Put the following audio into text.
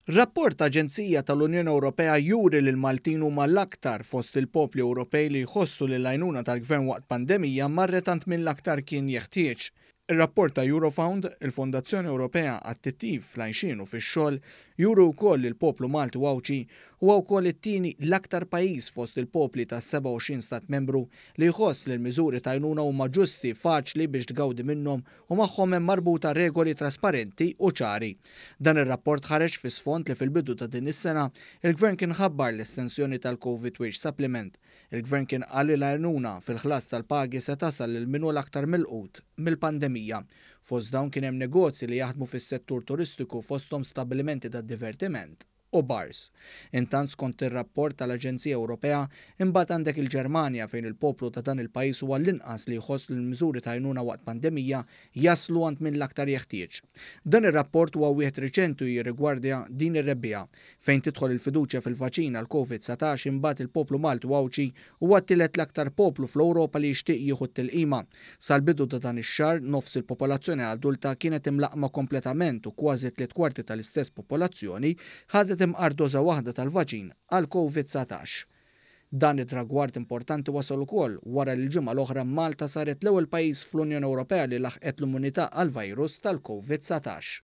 Rapport ta' aġenzija tal-Unjoni Ewropea juri li l-Maltin huma l-aktar fost il-popli Ewropej li jħossu li l-għajnuna tal-gvern waqt pandemija marret għand min l-aktar kien jeħtieġ. Ir-rapport ta' Eurofound, il-Fondazzjoni Ewropea għat-Titjib fl-Għajxien u fix-Xogħol, juri wkoll li l-poplu Malti u Għawdxi huwa wkoll it-tieni l-aktar pajjiż fost il-popli tas-27 stat membru li jħoss li l-miżuri ta' għajnuna huma ġusti, faċli biex tgawdi minnhom u magħhom hemm marbuta regoli trasparenti u ċari. Dan ir-rapport ħareġ fi sfond li fil-bidu ta' din is-sena, il-Gvern kien ħabbar l-estensjoni tal-Covid Wage Supplement. Il-Gvern kien qal li l-għajnuna fil-ħlas tal-pagi se tasal lil min hu l-aktar milqut mill-pandemija. Fost dawn kien hemm negozji li jaħdmu fis-settur turistiku fosthom stabbilimenti tad-divertiment u bars. Intant skont ir-rapport tal-Aġenzija Ewropea, imbagħad għandek il-Ġermanja fejn il-poplu ta' dan il-pajjiż huwa l-inqas li jħoss li l-miżuri ta' għajnuna waqt pandemija jaslu għand min l-aktar jeħtieġ. Dan ir-rapport huwa wieħed riċenti u jirrigwardja din ir-rebbiegħa. Fejn tidħol il-fiduċja fil-vaċin għall-Covid 19 imbagħad il-poplu Malti u Għawdxi huwa t-tielet l-aktar poplu fl-Ewropa li jixtieq jieħu t-tilqima. Sal-bidu ta' dan ix-xahar nofs il-popolazzjoni adulta kienet imlaqqma kompletament u kważi 3/4 tal-istess popolazzjoni ħadet imqar doża waħda tal-vaċin għall-Covid 19. Dan it-tragward importanti wasal ukoll wara li l-ġimgħa l-oħra Malta saret l-ewwel pajjiż fl-Unjoni Ewropea li laħqet l-immunità għall-virus tal-Covid 19.